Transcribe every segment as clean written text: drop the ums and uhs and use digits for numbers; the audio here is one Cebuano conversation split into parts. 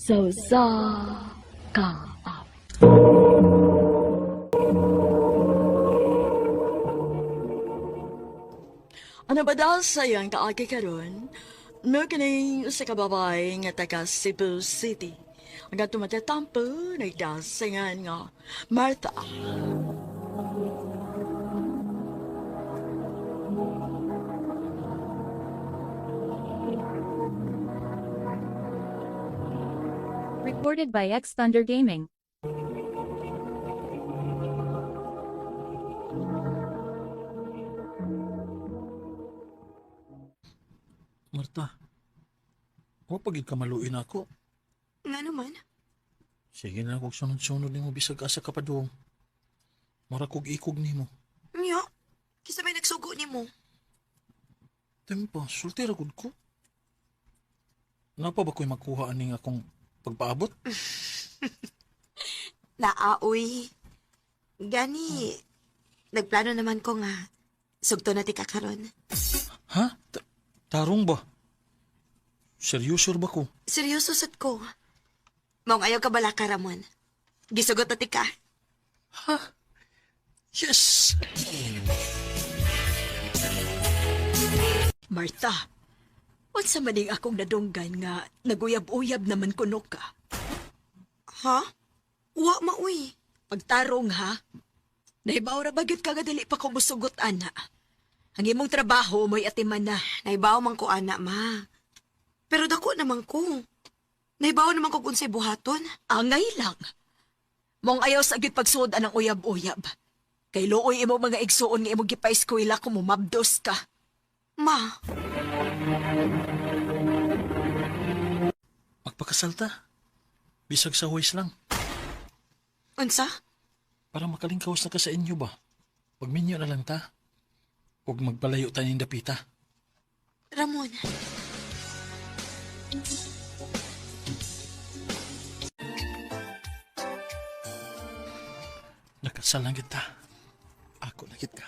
Sa usa ka awit. Ano ba daw sa iyang kaagi karon? Mo kining usa ka babae nga taga Cebu City. Ang atong matatampo nagdasingan nga Martha. Recorded by X Thunder Gaming. Marta, wa pagid ka maluin ako. Nga naman. Sige na kog sunod-sunod nimo bisag asa ka padung. Mura kog ikog nimo. Nya, kisa may nagsugo nimo. Tempa, sultira gud ko. Napa ba ko'y makuha aning akong pagpaabot? Naaoy. Gani, nagplano naman ko nga. Sugto na ti ka karon. Ha? Tarong ba? Seryoso ba ko? Seryoso sad ko. Maong ayaw ka bala ka, Ramon. Gisugot na ti ka. Ha? Yes! Martha, unsa maning akong nadunggan nga naguyab-uyab naman kuno ka. Ha? Wa maoy. Pagtarong ha, nahibaw ra ba gyud ka nga dili pa ko musugot ana. Ang imong trabaho mo'y atiman na. Naibaw man ko ana, ma. Pero dako naman ko. Naibaw naman ko kung unsay buhaton. Angay lang. Mong ayaw sa gyud pagsuod anang uyab-uyab. Kay luoy imo mga igsuon nga imong gipaeskwela kung mumabdos ka. Ma, Magpakasal ta. Bisag sa huwis lang. unsa? Para makalingkawas na ka sa inyo ba? Pagminyo na lang ta. Huwag magpalayo tayo ng dapita. Ramon. Nakasal lang kita. Ako na kita.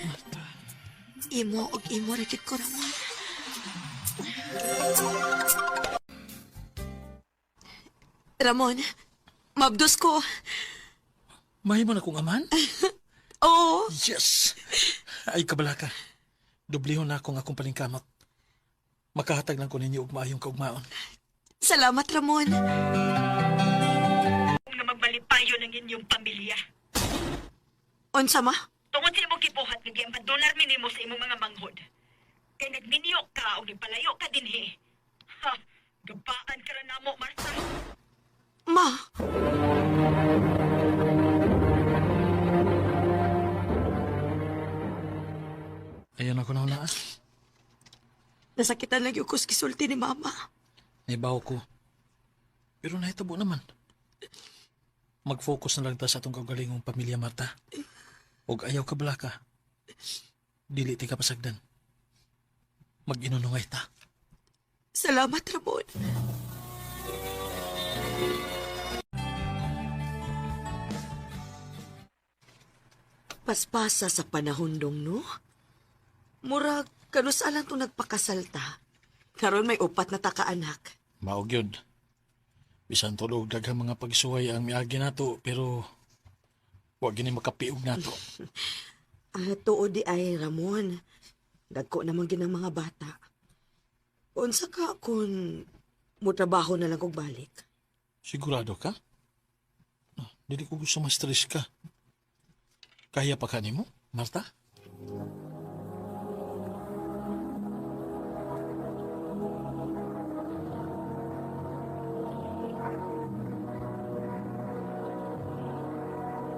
Marta. Imo og imo ra gyud ko, Ramon. Ramon, mabdos ko. Mahimo na kong aman? Oo. Yes! Ay, kabala ka. Dublihon na akong akong palingkamot. Makahatag lang ko ninyo og maayong kaugmaon. Salamat, Ramon. Nga magbalipayo ng inyong pamilya. Unsa ma? Tungod sa imong gibuhat nga giambadonar minimo sa imong mga manghod. Kay nagminyo ka og nagpalayo ka dinhi. Ha, gabaan ka ra namo, Martha. Ma. Ayan ako na unaan. Nasakitan lang yung kuskisulti ni Mama. Naibaw ko. Pero nahitabo naman. Mag-focus na lang ta sa atong kaugalingong pamilya, Marta. Og ayaw ka bala ka. Dili ti ka pasagdan. Mag-inunungay ta. Salamat, Ramon. Paspasa sa panahon dong, no? Murag, kanusa lang itong nagpakasalta. Karon may upat na taka-anak. Maog yun. Bisan tulog daghang mga pagsuway ang miagi nato pero wa gini makapiog nato. Ah, tuod di ay, Ramon. Dagko naman ginang mga bata. Unsa ka kung mutrabaho na lang kog balik? Sigurado ka? Ah, dili ko gusto ma-stress ka. Kaya pa ka nimo, Marta?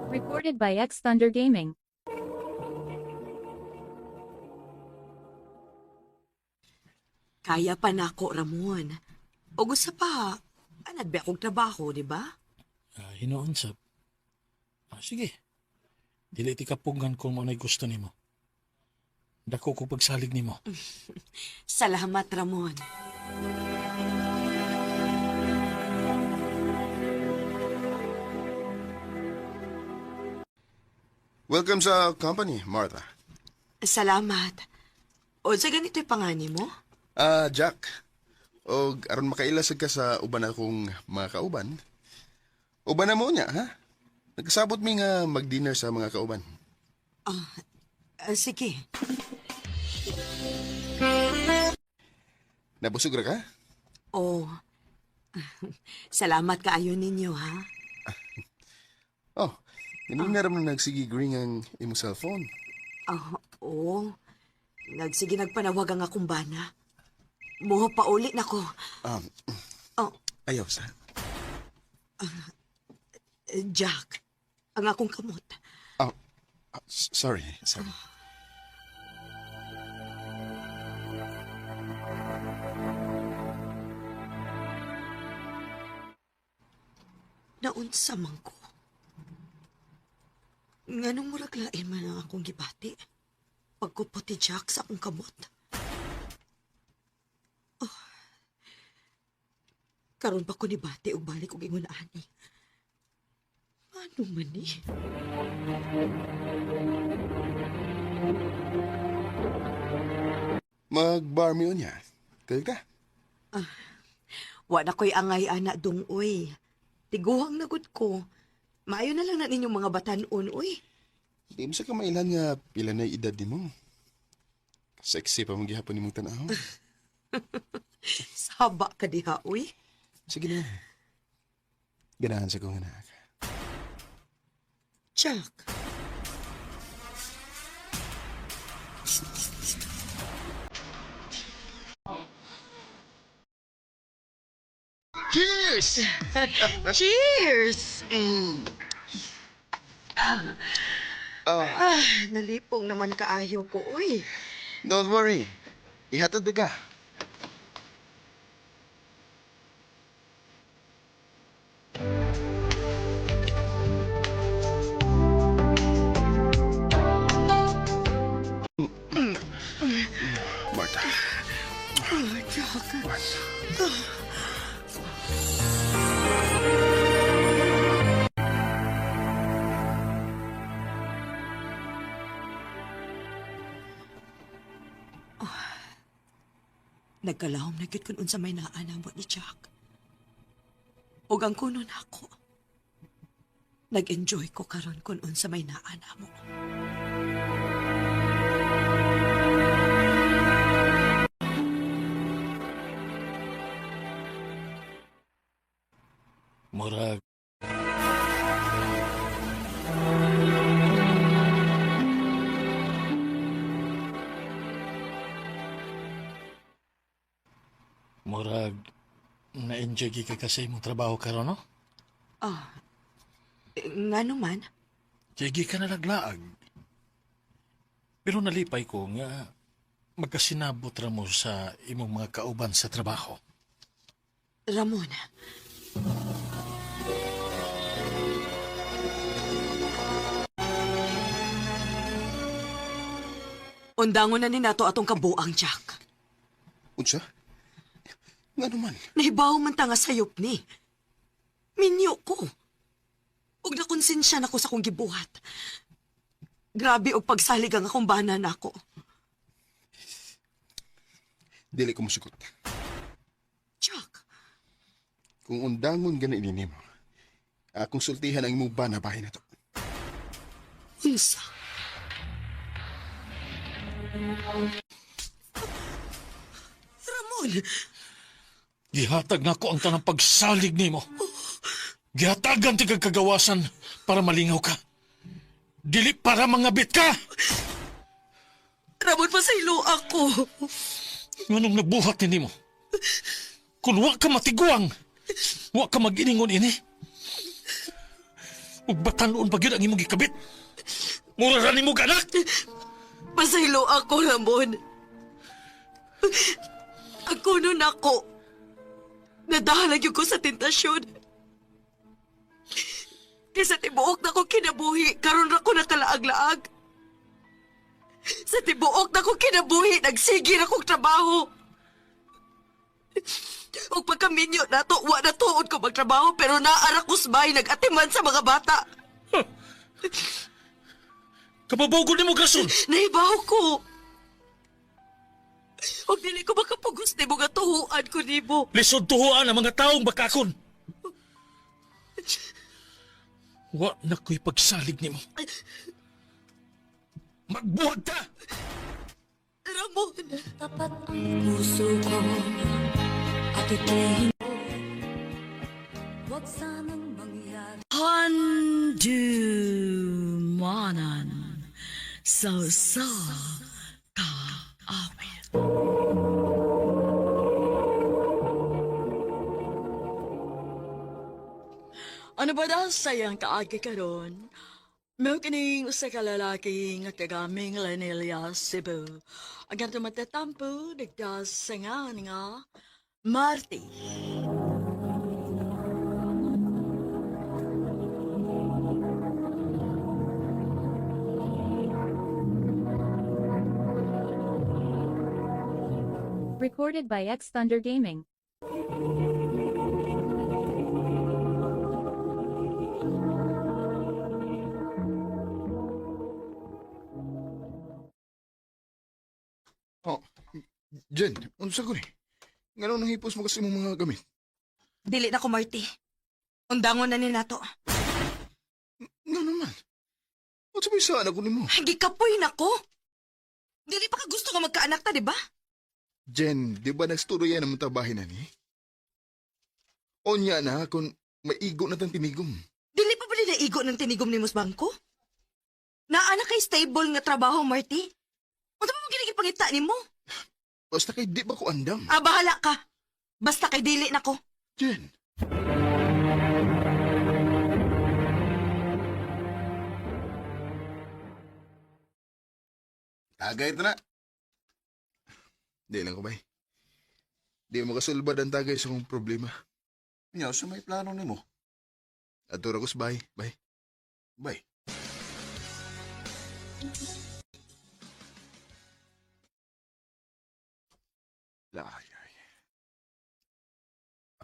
Recorded by X Thunder Gaming. Kaya pa nako, Ramon. O gusto pa, anad ba akong trabaho, di ba? Ah, hinoon sab. Ah, sige. Dili ti kapugan kung mo gusto nimo. Dako ko pagsalig nimo. Salamat, Ramon. Welcome sa company, Martha. Salamat. O sa ganito'y pangani mo? Ah, Jack. O aron makaila sad ka sa uban akong mga kauban. Uban na mo niya, ha? Nagkasabot mi nga mag-dinner sa mga kauban. Ah, sige. Nabusog ra ka? Oh. Salamat kaayo ninyo, ha? Oh, kanina ra man nagsige ring ang imong cellphone. Ah, oo. Nagsige nagpanawag ang akong bana. Muho pauli na ko. Um, Oh, ayaw sa. Jack, ang akong kamot. Oh, sorry, sorry. Naunsa man ko. Nganong murag lain man ang akong gibati. Pagkupot ni Jack sa akong kamot. Oh. Karon pa ko ni bati og balik og ingon ani. Ano man ni? Mag-bar mi unya. Kayo ka? Wa na ko'y angay ana dong oy. Tiguhang nagud ko. Maayo na lang na ninyong mga batanon oy. Di mo sa kamailan nga pila na edad nimo. Sexy pa mong gihapon nimong tan-aw. Saba ka diha oy. Sige na. Ganahan sa kong anak. Jack. Cheers! Cheers! Ah, nalipong naman kaayo ko oy. Don't worry. Ihatod na ka. Marta. Ah, Jack. Nagkalahom na gyud kun unsa may naa namo ni Jack. Ug ang kuno nako. Nag-enjoy ko karon kun unsa may naa namo. Murag Murag na-enjoy gyud ka sa imong trabaho karon, no? Ah. Eh, ngano man? Sige ka na naglaag. Pero nalipay ko nga magkasinabot ra mo sa imong mga kauban sa trabaho. Ramon. Undangon na ni nato atong kabuang, Jack. Unsa? Nga naman. Nahibaw man ta nga sayop ni. Minyo ko. Ug nakonsensya na ko sa akong gibuhat. Grabe og pagsalig ang akong bana nako. Dili ko musugot. Jack, Kung undangon gani ini nimo, akong sultihan ang imong bana bahin na to. unsa? Ramon! Gihatag nako ang tanang pagsalig nimo. Gihatagan ti kag kagawasan para malingaw ka. Dili para mangabit ka. Ramon, pasaylo ako. Nganong nabuhat ni nimo? Kung wa ka matiguang, wa ka mag-iningon ini. Ug batan-on pa gyud ang imong gikabit. Mura ra nimo anak. Pasaylo ako, Ramon. Ang kuno nako. Nadahalag yun ko sa tentasyon. Kaysa tibuok na ko kinabuhi, karon ra ko nakalaag-laag. Sa tibuok na ko kinabuhi, nagsige ra kong trabaho. Ug pagkaminyo na to, wa na tuod ko magtrabaho, pero naara ko sabay, nag-atiman sa mga bata. Kababogol nimo grason. Nahibaw ko. Ug dili ko makapugos nimo nga tuhuan ko nimo. Lisod tuhuan ang mga taong bakakon. Wa na ko'y pagsalig nimo. Magbuhat ta! Ramon! Tapat ang puso ko at ito'y huwag sanang mangyari. Handumanan sa usa ka awit. Ano ba daw sayang kaagi karon? Mao kining usa ka lalaki nga taga Minglanilla, Cebu. Ang kanto matatampo nagdasangan nga Marty. Recorded by X Thunder Gaming. Oh, Jen, unsa ko ni? Ngano nang hipos mo kasi imong mga gamit? Dili na ko, Marty. Undangon na ni nato. Ngano man? Unsa may saan ako nimo? Gikapoy na ko. Dili pa ka gusto nga magkaanak ta, di ba? Jen, di ba nagsturya na mong tabahin na ni? Onya na kung maigo na tang tinigom. Dili pa ba naigo ng tinigom ni Mus Bangko? Naa na kay stable nga trabaho, Marty. Unsa pa mo ginigipangita nimo? Basta kay di ba ko andam? Ah, bahala ka. Basta kay dili na ko. Jen, Tagay ito na. Di lang ko bay. Di mo kasulbad ang tagay sa kong problema. Nya, sa may plano nimo? Atura ko sa bay. Bay. Bay. Lay, ay.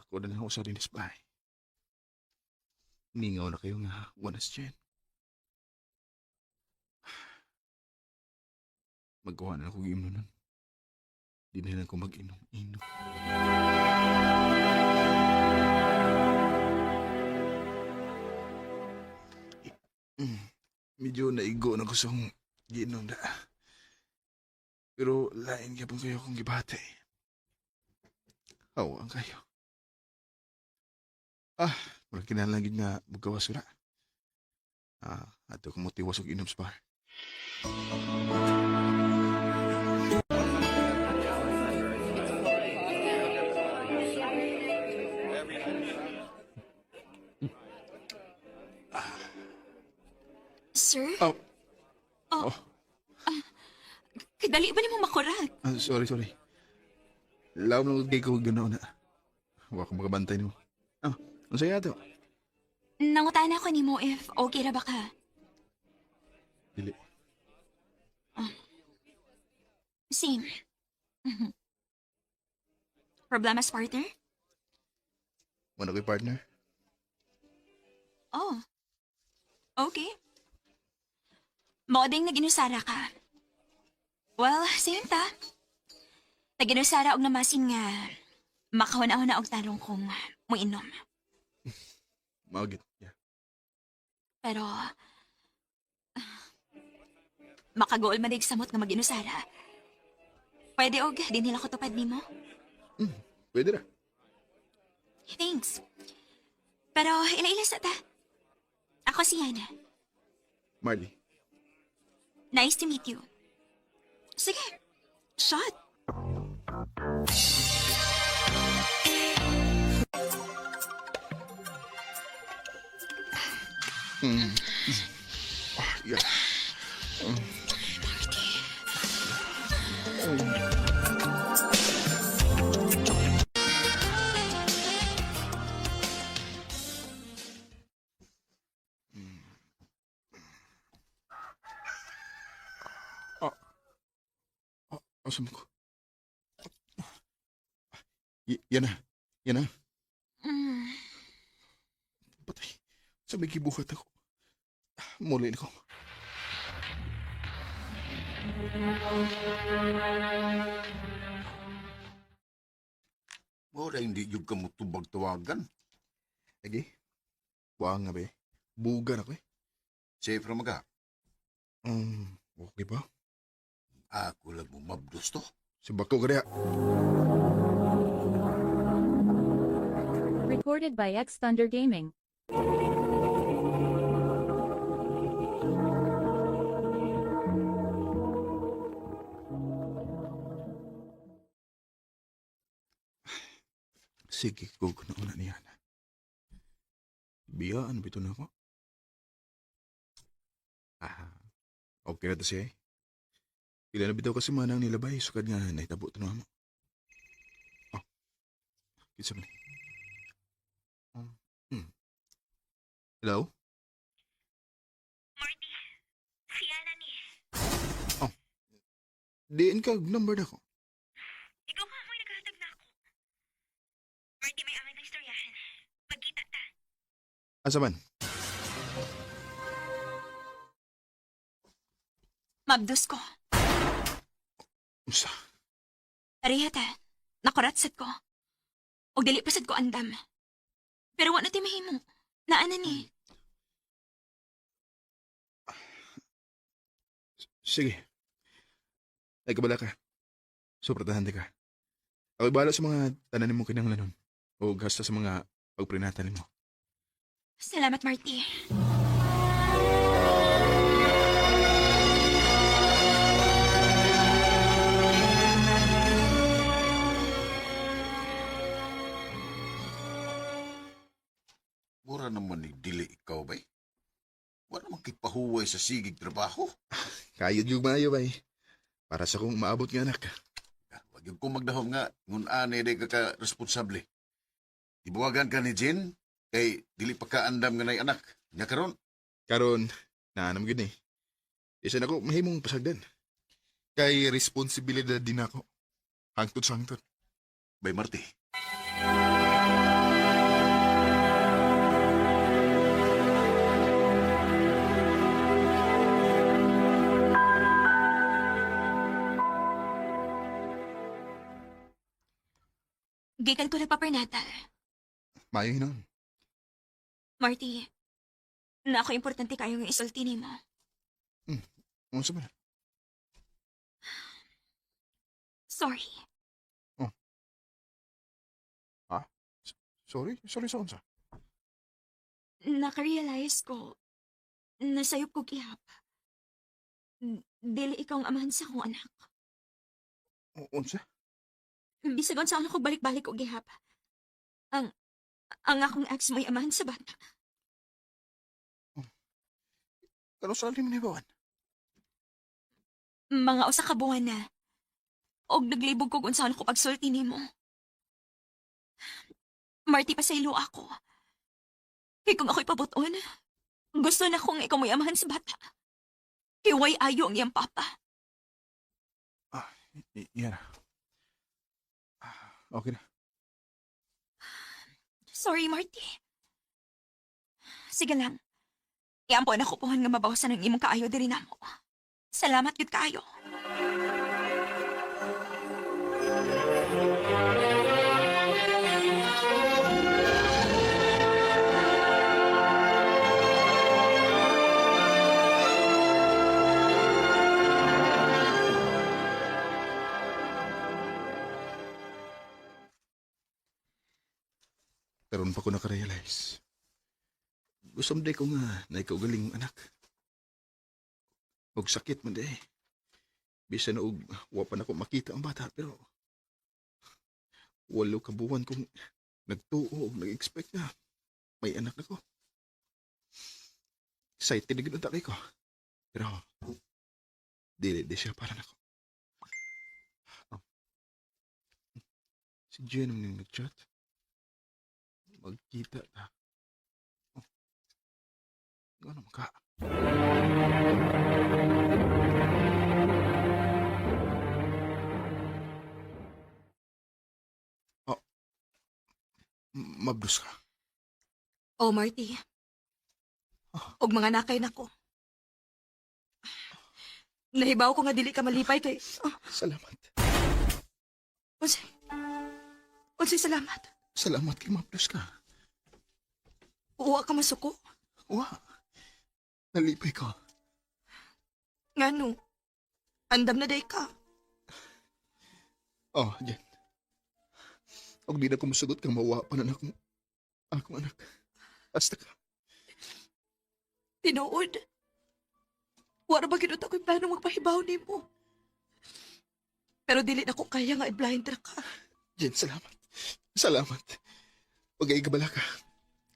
Ako na lang usa din bay. Ningaw na kayo nga wanas Jen. Magkuha na ako imno nun. Di na lang ko mag-inom-inom. Medyo naigo na ko sa akong giinom na. Pero lain ka pong kayo kung gibate. Aw, ang kayo. Ah, murag kinahanglan gid nga magkawas ko na. Ah, ato ko motiwas og inom sa bar. Sir? Oh. Oh. Oh. Kadali ba nimo makurat? Ah, sorry, sorry. Lawom lang kay ko ganaw na. Wa ko makabantay nimo. Ah, unsa ato? Nangutana ko nimo if okay ra ba ka. Dili. Same. Mhm. Problemas, partner? Wala ko'y partner. Oh. Okay. Mao ding naginusara ka. Well, same ta. Naginusara og namasin nga makahuna-huna og tarong kung muinom. Mao gid. Yeah. Pero makagool man dig samot nga maginusara. Pwede og di nila ko tupad nimo. Pwede ra. Thanks. Pero ila-ila sa ta. Ako si Yana. Marley. Nice to meet you. Sige. Shot. Ah, yeah. Ah, ah, asa man ko? Yan na. Yan na. Patay. Sa may gibuhat ako. Muli na ko. Mura hindi yun ka mutubag tawagan. Lagi. Buang nga be. Buga na ko eh. Safe ra maga. Okay ba? Ako lang mo mabdos to. Si Bako ka diha. Recorded by X Thunder Gaming. Sige, go ko na una niya na. Biyaan, bito na ako. Ah, okay na to siya eh. Pila na bitaw kasi manang nilabay, sukad nga naitabo to na mo. Oh, kinsa man eh. Hmm. Hello? Marty, si Ana ni. Diin ka, number na ko. Ikaw ka mo'y naghahatag na ako. Marty, may angay ng istoryahan. Magkita ta. Asa man? Mabdos ko. Unsa? Areha ta. Nakurat sad ko. Og dili pa sad ko andam. Pero wa na ti mahimo. Naana ni. Sige. Ay, kabala ka. Suportahan di ka. Ako'y bahala sa mga tanan mo kinanglanon. O gasta sa mga pagprinatan mo. Salamat, Marty. Mura naman ni dili ikaw bay. Wala naman kipahuway sa sigig trabaho. Kayod yung maayo bay. Para sa kong maabot nga anak. Ah, wag yung ko magdahom nga, ngun ani di ka ka-responsable. Ibuwagan ka ni Jen, kay dili pa ka andam nga nay anak. Nya karon, Karon, naanam gud ni. Isa na ko mahimong pasagdan. Kay responsibilidad din ako. Hangtod sa hangtod. Bay Marty. Gikan ko nagpapernatal. Maayo hinon. Marty, na ako importante kayo nga isulti nimo. Unsa man? Sorry. Sorry, sorry sa unsa. Nakarealize ko, nasayop ko gihap. Dili ikaw ang amahan sa akong anak. Unsa? Bisag unsa ako balik-balik og gihap. Ang akong ex mo'y amahan sa bata. Kano sa alim ni bawan? Mga usa ka buwan na. Og naglibog kog unsa ako pagsulti nimo. Marty, pasaylo ako. Kay kung ako'y pabuton, gusto na kong ikaw mo'y amahan sa bata. Kay way ayo ang iyang papa. Yan na. Ah, okay na. Sorry, Marty. Sige lang. Iampo na ko puhan nga mabawasan ang imong kaayo diri namo. Salamat gyud kaayo. Karon pa ko nakarealize. Gusto mo ko nga na ikaw galing anak. Og sakit man di. Bisan og wa pa nako makita ang bata pero 8 ka buwan kong nagtuo og nag-expect na may anak na ko. Excited na gud ang ko. Pero dili di siya para nako. Oh. Si Jen ang nag-chat. Magkita ta. Oh. Ano man ka? Oh. Mabdos ka. Oh, Marty. Og mga nakay nako. Nahibaw ko nga dili ka malipay kay... Oh, Salamat. unsay? Unsay salamat. Salamat kay mabdos ka. Uwa ka masuko. Wa. Nalipay ko. Ngano? Andam na day ka. Oh, Jen. Og di na ko musugot kang mauwa pa na akong, akong anak. Basta ka. Tinuod. Wala ba ginut ako'y plano magpahibaw nimo? Pero dili na ko kaya nga i-blind ra ka. Jen, salamat. Salamat. Huwag ay gabala ka.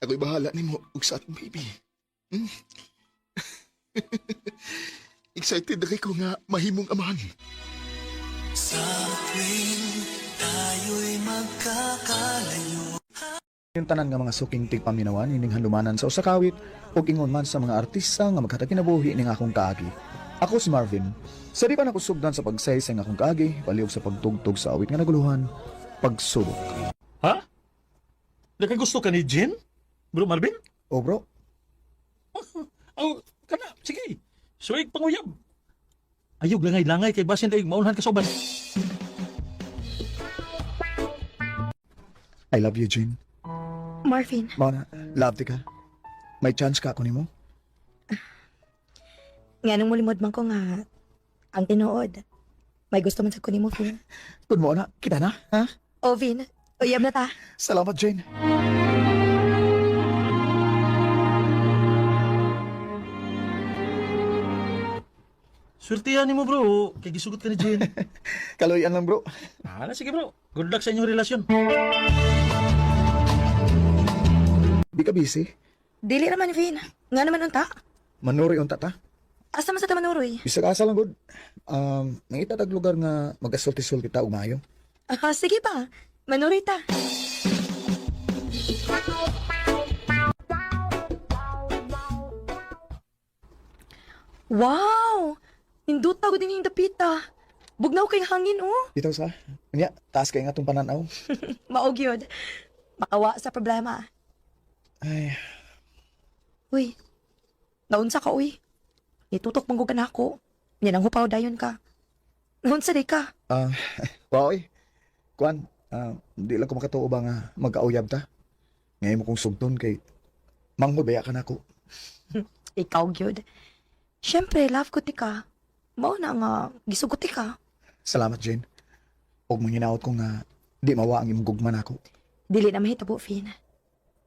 Ako'y bahala nimo ug sa atong baby. Excited na kay ko nga mahimong amahan. Yung tanan nga mga suking tigpaminawan ining handumanan sa usa ka awit ug ingon man sa mga artista nga maghatag kinabuhi ning akong kaagi. Ako si Marvin. Sa di pa nakusugdan sa pagsaysay ng akong kaagi, palihog sa pagtugtog sa awit nga naguluhan, pagsubok. Ha? Nakagusto ka ni Jen? Bro Marvin? O bro, Oh, kana, sige. Suig panguyab. Ayog langay-langay kay basin dayeg maunhan ka sa uban. I love you, Jean. Marvin, Mao na, love ti ka. May chance ka ako nimo. nga nung mulimod man ko nga ang tinuod. May gusto man sa kunin mo, Vin. Kun mo na, kita na, ha? O, Vin, uyab na ta. Salamat, Jane. Swertihan nimo bro, kay gisugot ka ni Jen. Kaloyan lang, bro. Ah, na, sige bro. Good luck sa inyong relasyon. Di ka busy. Dili naman, Vin. Nga naman unta. Manuri unta ta. Asa man sa tamanuroy? Bisag asa lang gud. Nangita tag lugar nga magasulti-sulti ta og maayo. Ah, sige pa. Manuroy ta. Wow! Nindot na din yung dapita. Bugnaw kay hangin, oh. Dito sa. Unya, taas kay nga atong pananaw. Maog yun. Makawa sa problema. Ay, Uy, naunsa ka, uy. Nitutok mong na ako. Yan ang hupaw dayon ka. Naunsa di ka. ah, waoy. Kuan, di lang ko makatuo ba nga magkauyab ta. Ngayon mo kong sugton kay manghod baya ka nako. Ikaw gyud. Siyempre, love ko ti ka. Mao na nga, gisugot ti ka. Salamat, Jane. Og manginaot ko nga di mawa ang imong gugma nako. Dili na mahitabo, Finn.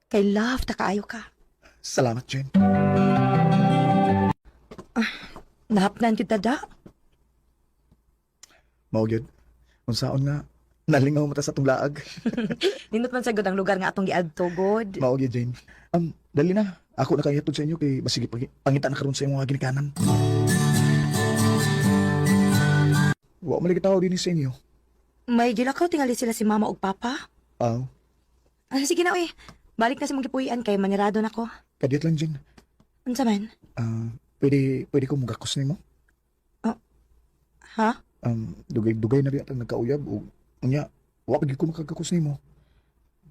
Kay love ta kaayo ka. Salamat, Jane. Nahapnan gyud dada. Mao gyud. Unsaon nga nalingaw mo ta sa atong laag. Nindot man sagod ang lugar nga atong giadto god. Mao gyud, Jane. Dali na. Ako na kay hatod sa inyo kay basige pangita na karon sa imong mga ginikanan. Wa man lagi tao dinhi sa inyo. May gilakaw tingali sila si mama ug papa. Aw, Ah, sige na uy. Balik na sa mong gipuy-an kay manirado na ko. kadiyot lang, Jane. Unsa man? Ah, pwede ko mugakos nimo? Ha? Dugay-dugay na biya tang nagkauyab ug unya wa pa gyud ko makagakos nimo.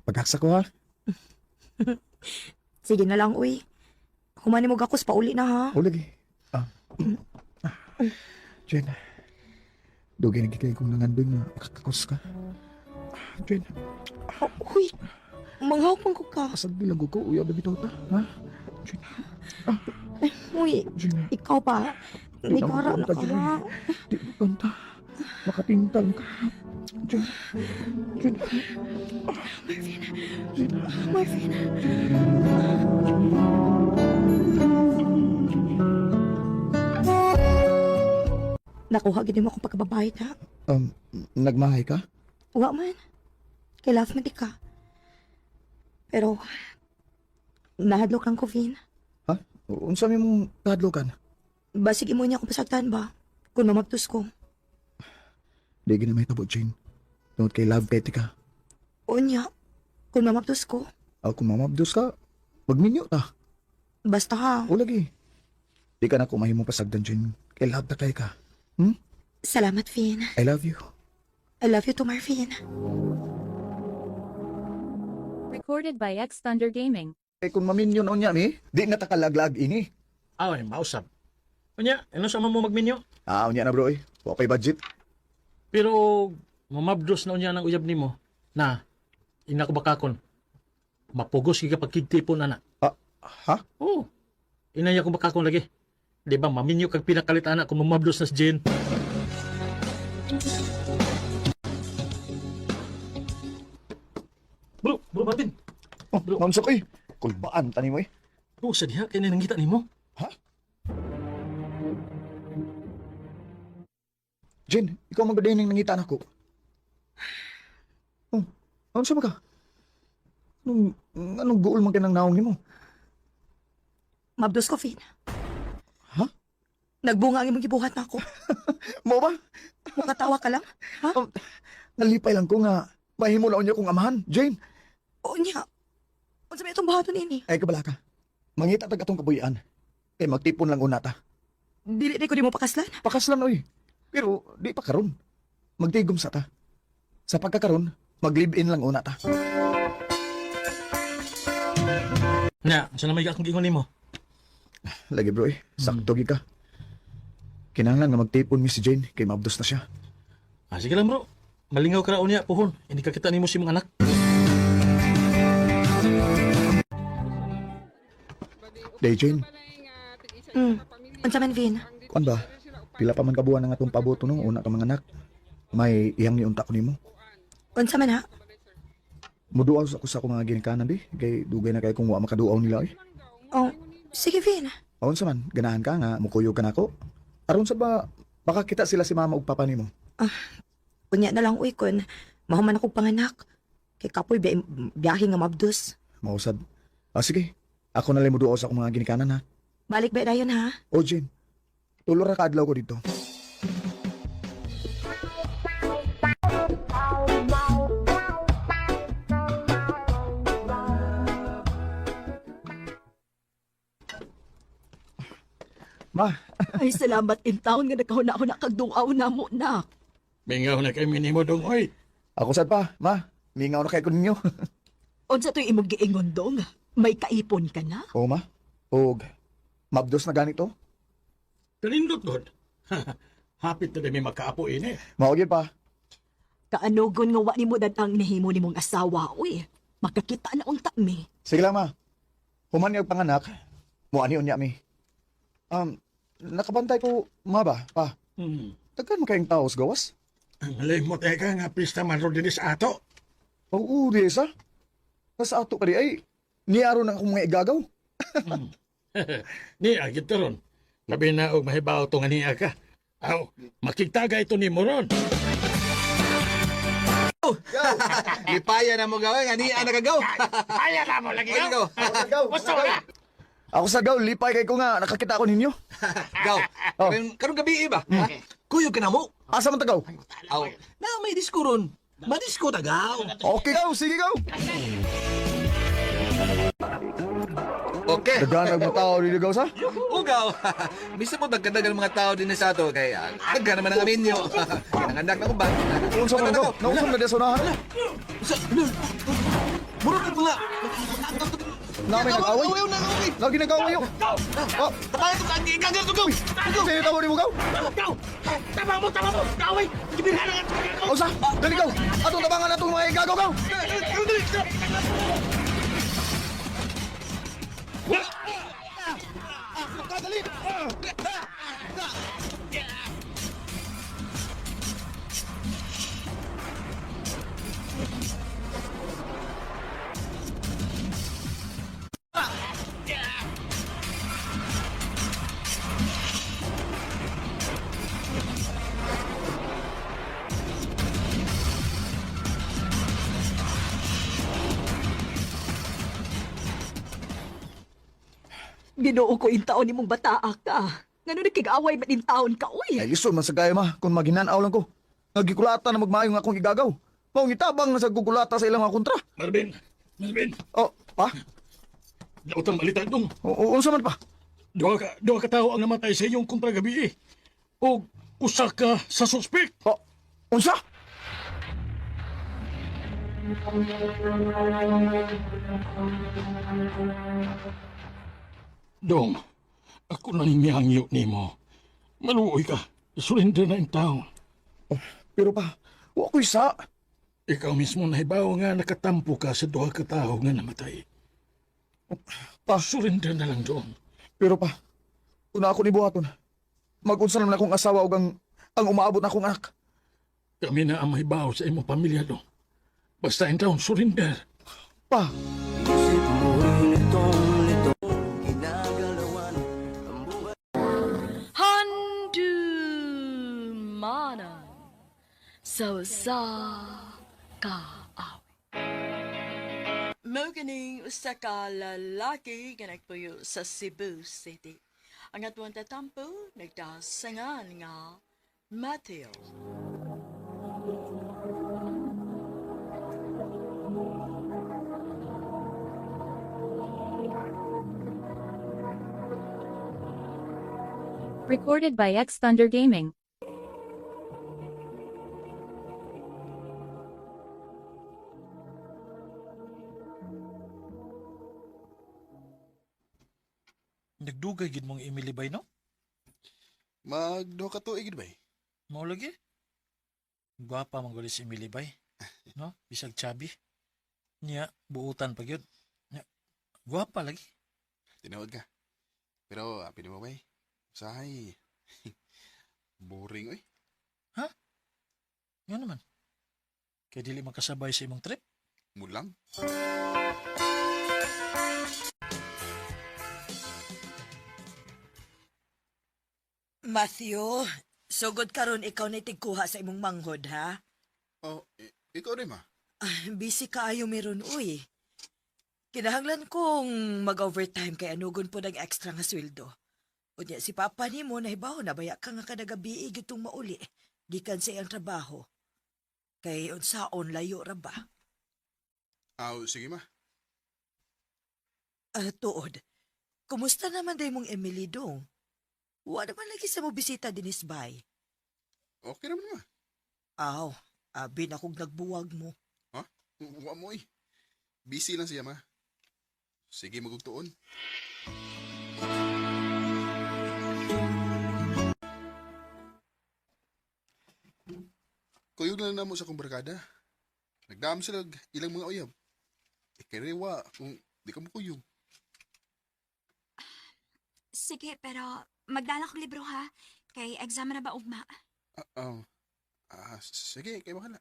Paghaksa ko ha. Sige na lang uy. Humani mo gakos pauli na ha. O lagi. Ah. Ah. Jen. Dugay na gid kay kong nangandoy nga makakakos ka. Ah, Jen, Oh, uy. Manghawak man ko ka. asag bilang ko uyab na bitaw ta, ha? Jen, Uy, Jen. ikaw pa. Di na Ikaw ra na makunta, ka. Jen. Di mo kanta. Makatintal ka. Jen. Jen. Jen. Marvin. Nakuha gid mo akong pagkababae ta. Nagmahay ka? Wa man. Kay love man di ka. Pero nahadlok lang ko, Vin. Ha? Unsa may mong kahadlokan? Basig imo niya akong pasagtan ba? Kung mamabtos ko. Di gina may tabo, Jane. Tungod kay love kay tika. Unya, kung mamabtos ko, Ako kung mamabdos ka, magminyo ta. basta ha. O lagi. Di ka na ko mahimong pasagdan, Jane. Kay love ta kay ka. Salamat, Vin. I love you. I love you too, Marvin. Recorded by X Thunder Gaming. Eh kung maminyo na unya mi, di na ta kalaglag ini. Ay, mausap. Unya, ano sa mo magminyo? Ah, unya na bro eh. Wa pay budget. Pero mamabdos na unya ng uyab nimo. Na, Ina ko bakakon. Mapugos gyud ka pagkigtipon ana. Ah, ha? Oo. Inaya ko bakakon lagi. Di ba maminyo kag pinakalit ana kung mamabdos na si Jane. Bro, bro Marvin. Oh, bro. Ma'am Sok, eh. Kulbaan, tani mo eh. Bro, sa diha kay nangita nimo. Ha? Jane, ikaw magdaday ng nangita nako. Oh, ano sa ka? Anong, anong goal man kanang naong nimo? Mabdos ko, Finn. Ha? Nagbunga ang imong gibuhat nako. Mo ba? Makatawa ka lang? Ha? Oh, nalipay lang ko nga mahimo laon niyo kong amahan, Jane. Oo niya. Unsa may itong buhaton ini? Ay kabala ka. Mangita tag atong kabuyan. Kay magtipon lang una ta. Dili di ko di mo pakaslan. Pakaslan oy. Pero di pa karon. Magtigom sa ta. Sa pagkakaron, mag-live-in lang una ta. Nya, sa na may akong giingon nimo. Lagi bro eh, sakto gid ka. Kinahanglan nga magtipon mi si Jane kay maabdos na siya. Ah, sige lang bro. Malingaw ka ra unya puhon. Hindi ka kita nimo si mga anak. Day Jane, Unsa man, Vin? kuan ba? Pila pa man kabuan ang atong paboto no una ka mga anak. May iyang niunta ko nimo. Unsa man ha? Muduaw sa ako sa akong mga ginikanan bi kay dugay na kay kung wa makaduaw nila eh. Oh, sige, Vin. Aon sa man, ganahan ka nga mukuyog ka nako. Aron sa ba baka kita sila si mama ug papa nimo. Unya na lang uy kun mahuman akong panganak. Kay kapoy biyahe nga mabdos. Mausad. Ah, sige. Ako na lang muduaw sa akong mga ginikanan ha. Balik ba dayon ha? O Jane, tulo ra ka adlaw ko dito. Ma, Ay, salamat in town nga nakahuna-huna kag duaw na mo na. Mingaw na kay minimo dong oy. ako sad pa, ma. Mingaw na kay ko ninyo. Unsa to'y imong giingon dong? May kaipon ka na? Oo, ma. Og mabdos na ganito. Kanindot god. Hapit na may makaapo ini. Mao gyud pa. Kaanugon nga wa nimo dadang nahimo nimong asawa, uy. Makakita na unta mi. Sige lang, ma. Human niya og panganak, mo ani unya mi. Nakabantay ko, ma ba? Pa, Daghan man kayong tao sa gawas. Ang limot eh ka nga pista man ro dinhi sa ato. Oo, di sa. Nasa ato pa di ay, niaro na akong mga igagaw. Ni agit ron. Labi na og mahibaw to nga niya ka. Aw, makigtaga ito ni ron. Lipaya na mo gawin, ani ana kagaw. Kaya na mo lagi. Gaw. Basta wala. Ako sa gaw, lipay kay ko nga, nakakita ko ninyo. Gaw. Oh. Karon karong gabi ba? Ha? Kuyog ka na mo. Asa man tagaw? Aw. Na may disko ron. Madisko ta gaw. Okay gaw, sige gaw. Okay. Daghan ang mga tao dito gaw sa. Ugaw. Misa mo dagkadagal mga tao din sa ato kay daghan naman ang aminyo. Nangandak na ko ba? Unsa man gaw? Nausam na di sa unahan. Sa Murag ka mga. Nami nag-away. Away, Lagi nag-away yo. Oh, Tabayan ko ang igagal ko gaw. sino tao ni mo gaw? Gaw! Tama mo, tama mo! Gaway! Gibirhan ang ato! Unsa? Dali gaw. Atong tabangan atong mga igagaw gaw. Ginoo ko in taon nimong bataa ka. Ngano nakig-away man in taon ka, uy. Ay lisod man sa gaya ma, kung maginanaw lang ko. Nagikulata na magmayo nga akong igagaw. Maong itabang na sa gugulata sa ilang mga kontra. Marvin! Marvin! Oh, pa? Dautang balita dong. O, unsa man pa? Duha ka tao ang namatay sa iyong kontra gabi eh. O usa ka sa suspect. Oh, unsa? Dong, ako na niyangyo nimo. Maluoy ka. Isurrender na yung tao. Pero pa, wa ko'y sa. Ikaw mismo nahibaw nga nakatampo ka sa duha ka tawo nga namatay. Pa, Surrender na lang doon. pero pa, una ako ni buhaton. Magunsa naman akong asawa og ang umaabot na akong anak. Kami na ang mahibaw sa imong pamilya doon. Basta in town, surrender. Pa, Handumanan sa usa ka awit. Mao kining usa ka lalaki nga nagpuyo sa Cebu City. Ang atuang tatampo nagdasangan nga Mateo. Recorded by X Thunder Gaming. Nagdugay gid mong Emily bay, no? Magduha ka tuig gid bay. Mao lagi. Gwapa man gud si Emily bay. No? Bisag chubby. Niya, buutan pa gyud. Nya, gwapa lagi. Tinuod ka. Pero apil mo bay. Usahay. Boring oy. Nga naman. Kay dili makasabay sa imong trip. Mulang. Matthew, sugod karon ikaw na tigkuha sa imong manghod, ha? Oh, ikaw rin ma. Ah, busy kaayo meron, uy. Kinahanglan kong mag-overtime kay anugon po ng extra nga sweldo. Unya si Papa nimo nahibaw na baya ka nga kadagabi gitong mauli gikan sa iyang trabaho. Kay unsaon layo ra ba? Aw, sige ma. Ah, tuod. Kumusta naman day mong Emily dong? Wa naman lagi sa mo bisita dinis bay. Okay naman ma. Aw, abi na kog nagbuwag mo. Ha? Wa mo eh. Busy lang siya ma. Sige magugtuon. Kuyog na lang namo sa akong barkada. Nagdam sila og ilang mga uyab. Ikiriwa kung di ka mo kuyog. Sige, pero magdala kog libro ha. Kay exam na ba ugma? Ah, sige, kay bahala.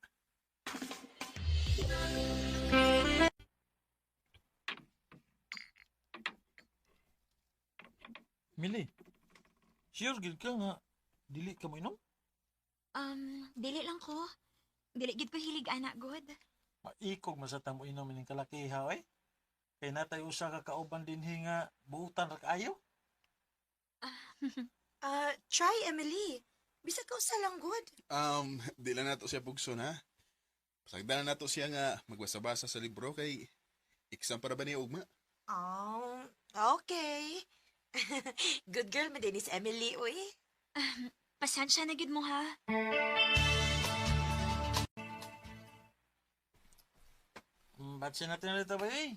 Mili, sure gid ka nga dili ka mo inom? Dili lang ko. Dili gid ko hilig ana god. Maikog man sa tamo inom ning kalakiha oy. Kay natay usa ka kauban dinhi nga buutan ra kaayo. Ah, try Emily. Bisag ka usa lang good. Di lang nato siya pugson ha. Pasagdan na nato siya nga magbasa-basa sa libro kay exam para ba niya ugma? Oh, okay. Good girl man din is Emily, uy. Pasensya na gid mo ha. Batse natin na ba eh.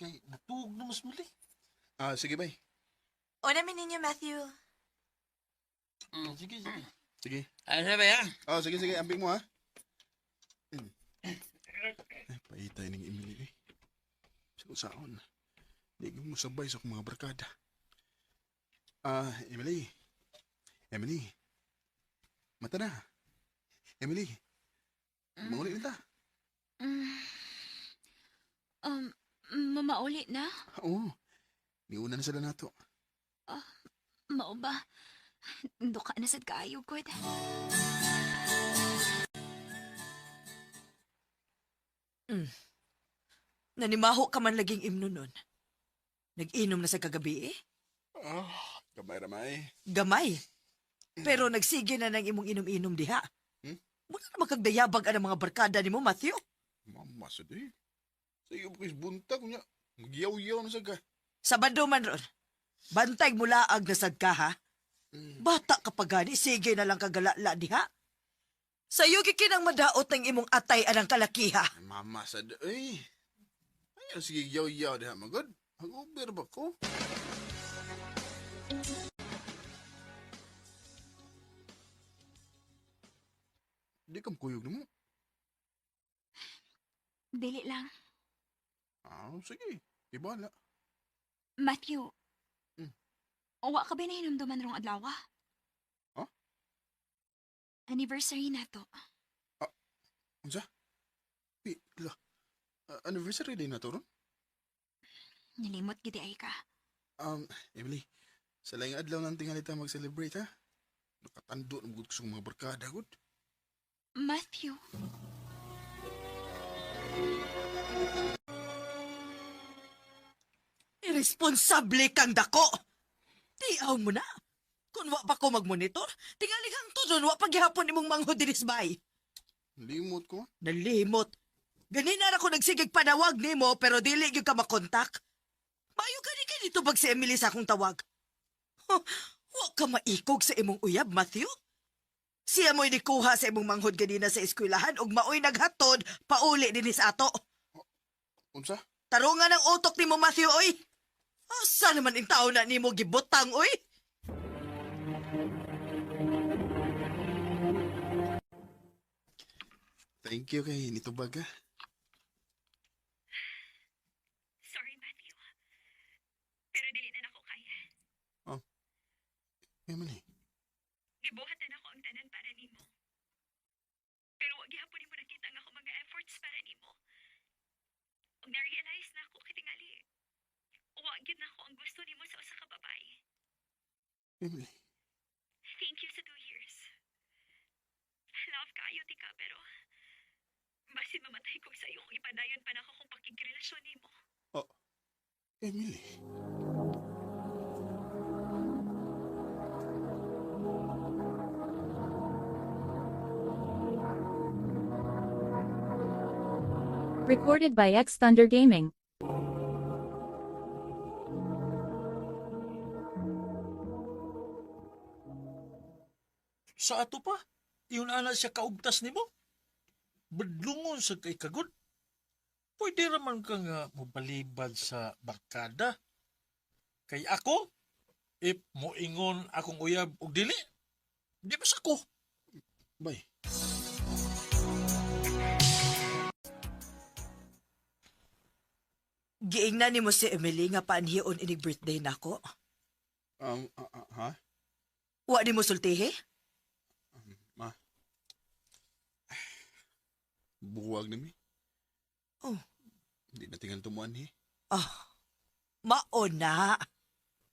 Kay natuog na mas muli. Ah, sige bay. Una min ninyo, Matthew. Sige, sige. Sige. Ano ba ya? Oh, sige, sige. Ambing mo, ha? Ay, paitay ning Emily, eh. Sa saon. Di ko mo sabay sa akong mga barkada. Ah, Emily. Emily. Mata na. Emily. Manguli na ta. Um, mamauli na? Oo. Niuna na sila nato. Mao ba? Duka na sad kaayo god. Nanimaho ka man laging imno nun. Nag-inom na sa kagabi eh. Ah, gamay ramay. Gamay. Pero nagsige na ng imong inom-inom diha. Hmm? Muna na makagdayabag ang mga barkada nimo, Matthew. Mama sa di. Sa iyo kis buntag niya. Magyaw-yaw na sa ka. Sabado man ron. Bantay mulaag na sad ka, ha? Bata ka pa gani, sige na lang kagalala diha. Sayo gikinang madaot ng imong atay anang kalakiha. Mama sa di. Ay. Ay, sige yaw-yaw diha magod. Mag-uber ba ko? Di ka makuyog na mo. Dili lang. Ah, sige. Di bala. Matthew. Mm. Wa ka ba nahinumduman rong adlaw? Huh? Anniversary na to. Unsa? Pi, la. Anniversary day na to ron? Nilimot gidi ay ka. Emily, sa laing adlaw nang tingali ta mag-celebrate, ha? Nakatando na gud ko sa mga barkada, gud. Matthew. Irresponsable kang dako. Tiaw mo na. Kung wa pa ko magmonitor, tingali kang tudon wa paghihapon imong manghod dinis bay. Limot ko. Nalimot. Ganina ra ko nagsigig panawag nimo pero dili gyud ka makontak. Mayo gani ka dito pag si Emily sa akong tawag. Huh, wa ka maikog sa imong uyab, Matthew. Siya mo'y nikuha sa imong manghod ganina sa eskwelahan ug maoy naghatod pauli dinhi sa ato. Unsa? Tarungan ang utok nimo, Matthew, oy. Asa naman in tao na nimo gibutang, oy? Thank you kay nitubag, ha? Sorry, Matthew. Pero dili na nako kaya. Emily, Gibuhat na nako ang tanan para nimo. Pero wa gihapon nimo nakita ang ako mga efforts para nimo. Ug na-realize na ako kitingali. Wa gyud nako ang gusto nimo sa usa ka babae. Emily. Thank you sa 2 years. Love kaayo tika pero basin mamatay ko sa iyo kung ipadayon pa nako kung pakigrelasyon nimo. Oh, Emily. Recorded by X Thunder Gaming. Sa ato pa, yun ana siya kaugtas nimo. Badlungon sa kay kagod. Pwede raman ka nga mobalibad sa barkada. Kay ako, if moingon akong uyab og dili, di ba sa ko? Bay. Giingnan nimo si Emily nga paanhion inig birthday nako. Ha? Wa nimo sultihi? Ma. Buwag na mi. Oh. Hindi na tingal tumuan, eh. Ah, mao na.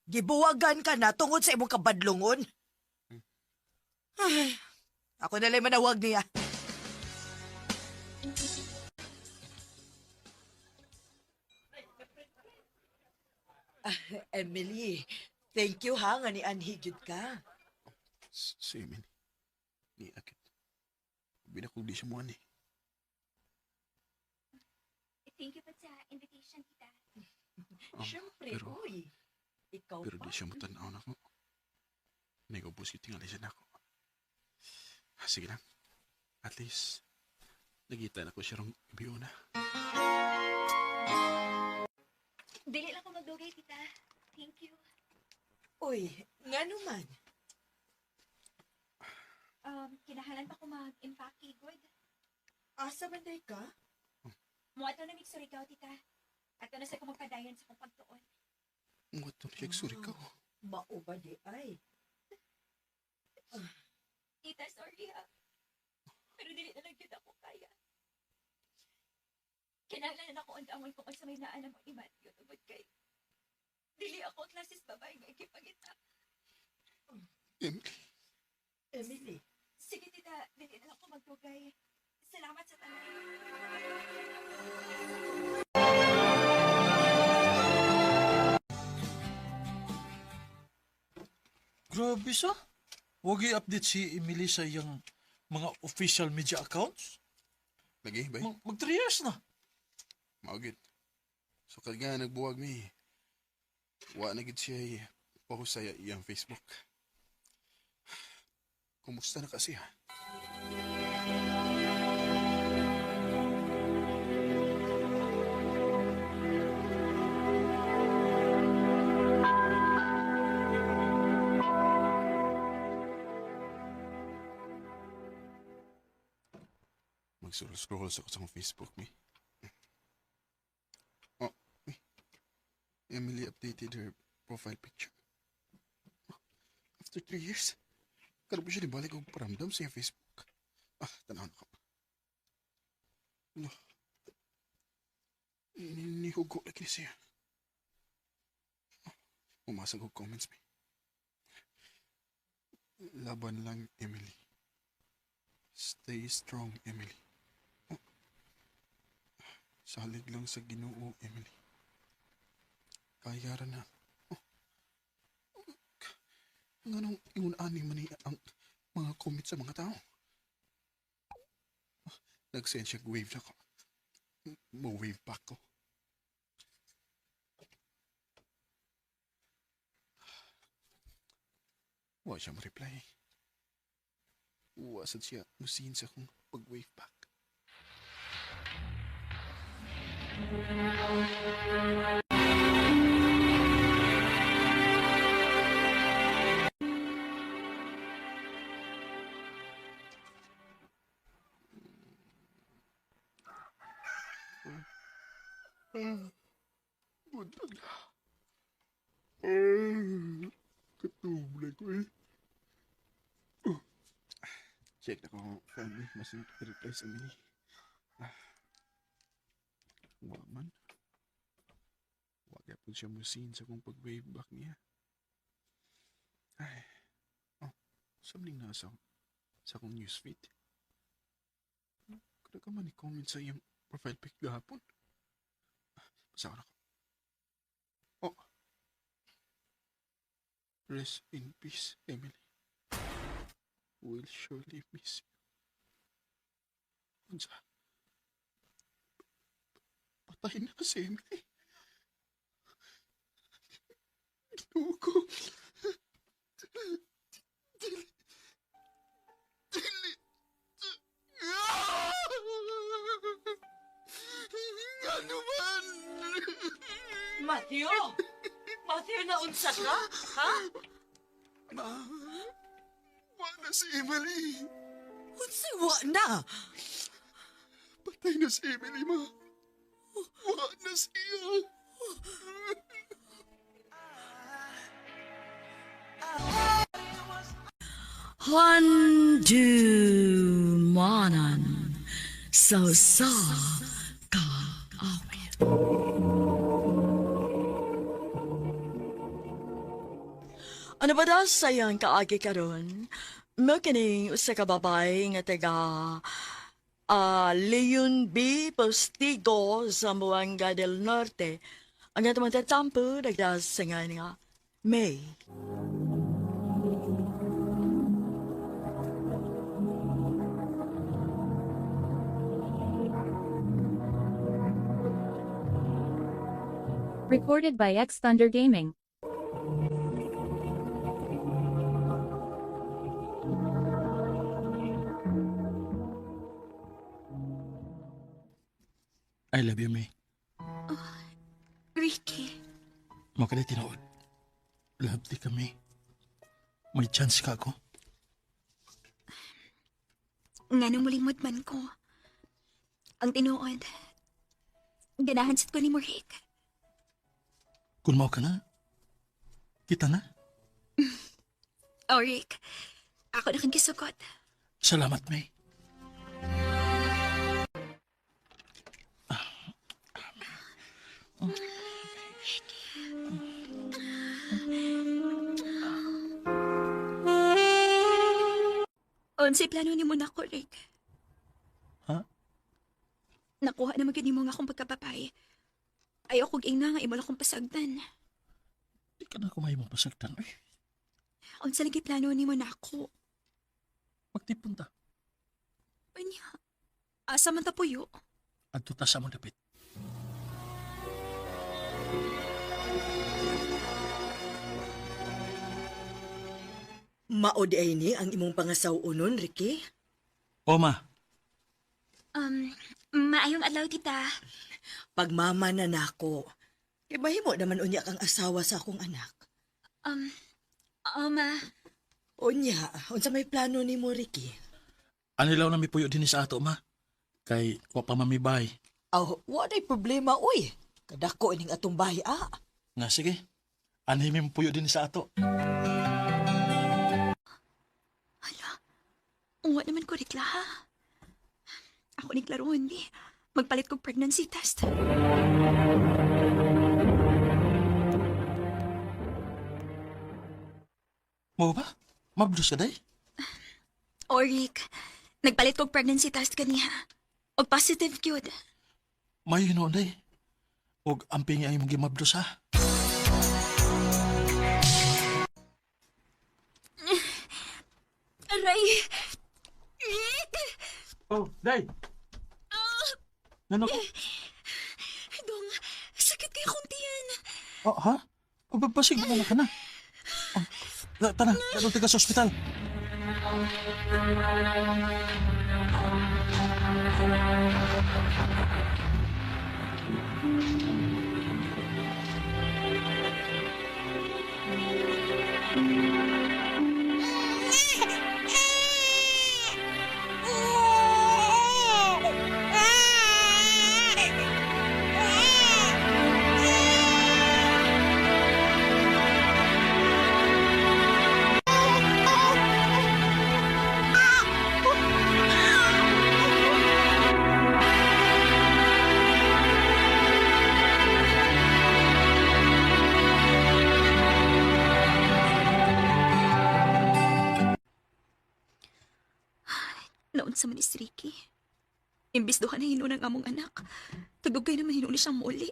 Gibuwagan ka na tungod sa imong kabadlungon. Ay, ako na lang manawag niya. Ah, Emily, thank you ha nga ni Anhi gyud ka. Si Emily. Ni akit. Binakog di siya muan, eh. Thank you pa sa invitation, tita. Siyempre, uy. Ikaw Pero pa. di siya mutanaw na ko. Nagubos yung tingali siya na ako. Ah, sige lang. At least, nagita na ko siya rong ibiyo na. Dili lang ko magdugay, tita. Thank you. Uy, nga naman. Kinahanglan pa ko mag-impake, good. Asa man day ka? Muadto na mig Surigao, tita. Ato na sa ko magpadayon sa akong pagtuon. What the heck, sorry ka. Mao ba di ay? Tita, sorry ha. Pero dili na lang gyud ako kaya. Kinahanglan na ako undangon kung unsa may naalam mo ni Matthew tungod kay dili ako ang klases babae nga ikipangita. Emily. Emily. Sige, tita, dili na lang ako magdugay. Salamat sa tanan. Grabe sa. Huwag i-update si Emily sa iyang mga official media accounts. Lagi, bay. Mag 3 years na. Maugit. So kag nga nagbuwag mi. Wa na gid siya post sa iyang Facebook. Kumusta na kasi ha? Mag-scroll sa akong Facebook mi. Emily updated her profile picture. After 3 years, karon pa siya nibalik og paramdam sa iyang Facebook. Ah, tanaw na ko. No. Nihugo lagi ni siya. Umasag og comments mi. Laban lang, Emily. Stay strong, Emily. Oh. Salig lang sa Ginoo, Emily. Kaya ra na. Oh. Nganong ingon ani man ni ang mga comment sa mga tao? Ah, nag-send siya wave na ko. Mo-wave back ko. Wa siya mo-reply. Wa sad siya musin sa akong pag-wave back. Buntag na. Ay, katulog na ko eh. Oh. Check na ko phone eh. Mas reply sa Emily. Ah. Wa man. Wa gyapon siya musin sa akong pag-wave back niya. Ay. Oh, something na sa akong newsfeed. Kada ka man ni-comment sa iyang profile pic gahapon. Basa ko na ko. Oh. Rest in peace, Emily. We'll surely miss you. Unsa? Patay na si Emily. Ginoo ko. Dili. Dili. Ano man? Matthew! Matthew, naunsa ka? Ha? Ma, wa na si Emily. Unsay wa na? Patay na si Emily, ma. Wa na siya. Handumanan sa usa ka awit. Ano ba daw sayang kaagi karon? Mao kining usa ka babae nga taga Leon B. Postigo, Zamboanga del Norte. Ang atong tatampo nagdasingan nga May. Recorded by X Thunder Gaming. I love you, May. Ricky, Mao kani tinuod. Love di kami. May chance ka ako. Nganong mulimod man ko. Ang tinuod, ganahan sad ko nimo, Rick. Kung mao ka na, kita na. Oh, Rick, ako na kang gisugot. Salamat, May. Unsay plano nimo nako, Rick? Ha? Nakuha na man gyud nimo nga akong pagkababae. Ayaw kog ingna nga imo lang akong pasagdan. Di ka na kumay mong pasagdan. Uy, Unsa lagi plano nimo nako? magtipon ta. Unya, asa man ta puyo? Adto ta sa among dapit. Mao diay ni ang imong pangasaw-unon, Ricky? O, ma. Maayong adlaw, tita. Pagmama na nako. Kay mahimo naman unya kang asawa sa akong anak. Oh, ma. Unya, unsa may plano nimo, Ricky? Anilaw na mi puyo din sa ato, ma. Kay wa pa mamibay. Aw, wa day problema uy. Kadako ining atong bahay ah. Na sige. Anhimim puyo din sa ato. Hala, uwa naman ko rekla ha. Ako ni klarohon di. Magpalit kog pregnancy test. Mo ba? Mabdos ka day? O Rick, nagpalit kog pregnancy test kaniya. Og positive gyud. May hinuon day. Og amping ay mong gimabdos ha. Aray! Rick! Oh, day. Nano ko? Dong, sakit kayo kong tiyan. Oh, ha? O, basig mo na ka na. Oh, tara, tara taga sa ospital. Naunsa man ni si Ricky. Imbis duha na hinuon ang among anak. Tagugay naman hinuon ni siyang muli.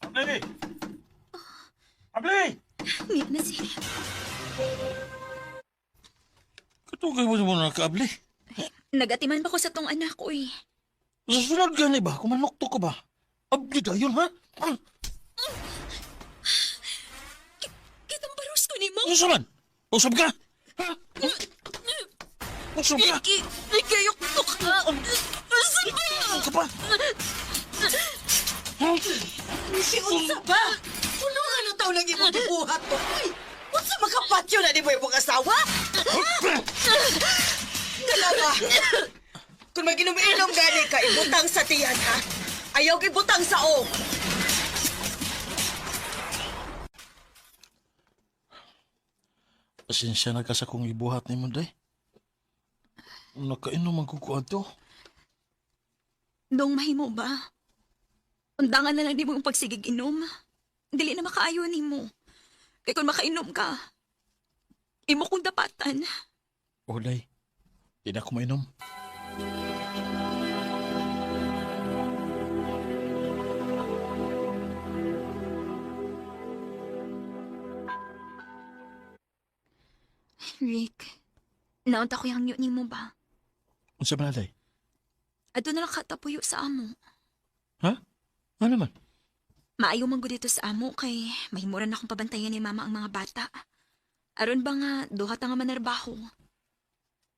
Abli! Abli! Niya na siya. Katugay mo mo na ka, Abli. Nagatiman pa ko sa tong anak ko eh. Sa sunod gani ba? Kumanokto ka ba? Abli dayon, ha? Ah, Kitang baros ko ni mo. Unsa man? Usab ka? Ha? Usab ka? Ricky! Ricky, ayok to ka! Asa ba? Usab ka pa? Ha? Si unsa ba? Puno nga ng taon lang imong gibuhat to. Uy, unsa makapatyo na ni mo imong asawa? Dalawa. Kung maginom-inom gani ka, ibutang sa tiyan ha. Ayaw ibutang sa o. Pasensya na ka sa kong ibuhat ni mo, day. Nakainom ang kukuha to. Dong mahimo ba? Undangan na lang di mo yung pagsigig inom. Dili na makaayo ni mo. Kay kung makainom ka, imo kong dapatan. Oh, day. Di na ako mainom. Rick, naunta ko yung ni mo ba? Unsa man na, day? Ato na lang katapuyo sa amo. Ha? Ano man? Maayo man gud dito sa amo kay mahimuran akong pabantayan ni mama ang mga bata. Aron ba nga duha ta nga manarbaho?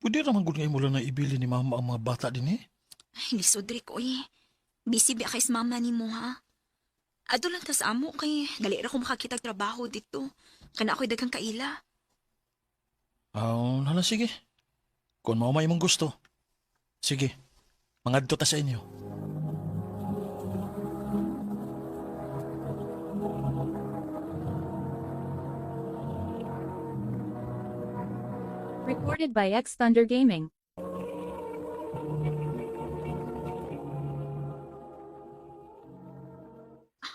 Pwede naman gud nga mo lang na ibili ni mama ang mga bata din eh. Ay, lisod Rick, oy. Busy ba kay sa mama ni mo ha? Ato lang ta sa amo kay dali ra ko makakita og trabaho dito. Kana ako'y daghang kaila. Ah, hala sige. Kung mao may imong gusto. Sige. Mangadto ta sa inyo. Recorded by X Thunder Gaming.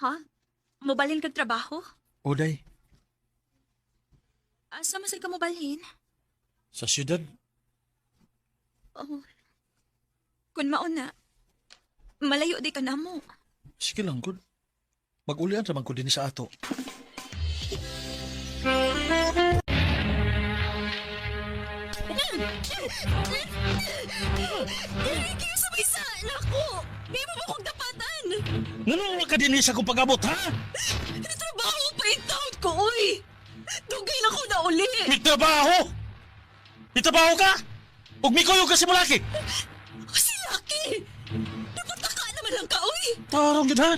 Ha? Mobalhin kag trabaho? O day, Asa man sad ka mobalhin? sa syudad, Oh. Kun mao na, malayo di ka na mo. sige lang gud. Magulian ra man ko dinhi sa ato. Ricky, sabay sa nako. Di mo ba kong dapatan? Ngano ka dinhi sa akong pag-abot, ha? Trabaho pa yung taon ko, uy! Dugay na ko na uli! May trabaho! May trabaho ka? Ug mikuyog ka sa mulaki! Kasi laki! Napataka naman lang ka, uy! Tarong yun, ha?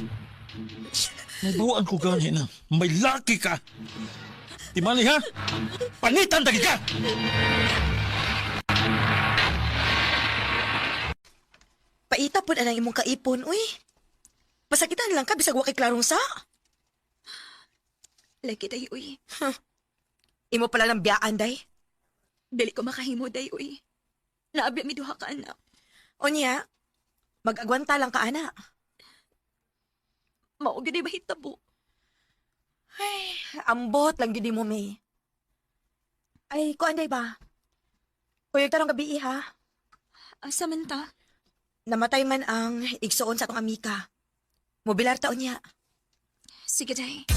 Nabuan ko gani na may laki ka. Timali, ha? Panitan tagi ka! Paita po na lang imong kaipon, uy. Pasakitan lang ka, bisag wa kay klarong sa. Lagi day, uy. Imo pala ng biyaan, day. Dili ko makahimo day, uy. Naabi mi duha ka anak. Unya, mag-agwanta lang ka, ana. Mao gyud ay mahitabo. Ay, ambot lang gid mo, May. Ay, kuan day ba? Kuyog tarong gabi, ha? Asa man ta? Namatay man ang igsuon sa atong amika. Mobilar taon niya. Sige, day.